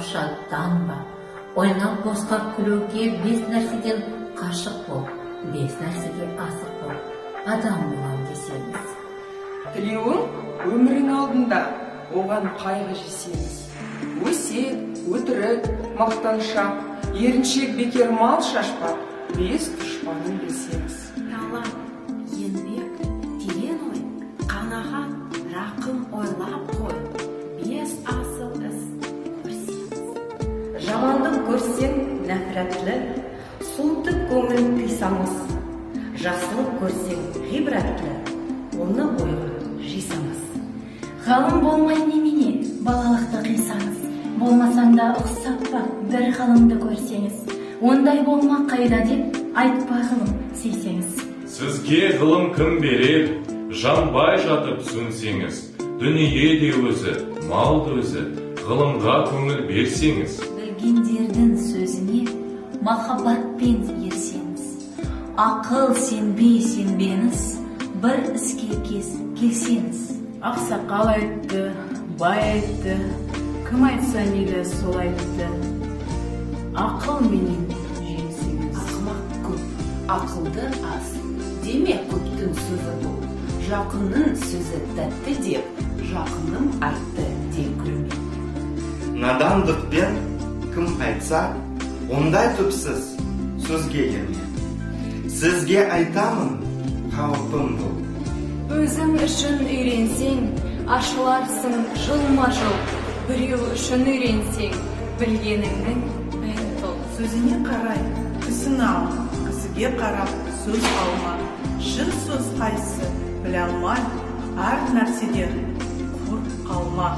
Шаттанба. Ойнап босқа күлуге бес нәрседен қашық бол, бес нәрсеге асық бол, адам болам десеңіз. Тілеуің өмірің алдында, оған қайғы жесеңіз. Өсек, өтірік, мақтаншақ, еріншек бекер мал шашпақ, бес дұшпанын білсеңіз. Талап, еңбек, терең ой, қанағат, рақым ойлап қой, бес асыл іс көрсеңіз. Жамандық көрсең нәпірәтлі, суытып көңіл қисаңыз. Жақсылық көрсең ғибратлы, оны бойға жисаңыз. Ғалым болмай немене, балалықты қисаңыз. Болмасаң да ұқсап бақ, бір ғалымды көрсеңіз. Ондай болма қайда деп, айтпа ғылым сүйсеңіз. Сізге ғылым кім берер, жанбай жатып сөнсеңіз. Дүние де өзі, мал да өзі, ғылымға көңіл берсеңіз. Білгендердің сөзіне махаббатпен ерсеңіз. Ақыл сенбей сенбеңіз, бір іске кез келсеңіз. Ақсақал айтты, бай айтты, кім айтса мейлі сол айтты. Ақыл менен жеңсеңіз. Ақымақ көп, ақылды аз, деме көптің сөзі бұл. Жақынның сөзі тәтті деп, жақыным айтты дей көрме. Надандықпен кім айтса, ондай түпсіз сөзге ерме. Сізге айтамын, қауіпім бұл. Өзің үшін үйренсең, ашыларсың жылма-жыл. Біреу үшін үйренсең, білгеніңнің бәрі тұл. Сөзіне қарай кісіні ал, кісіге қарап сөз алма. Шын сөз қайсы біле алмай, әр нәрседен құр қалма.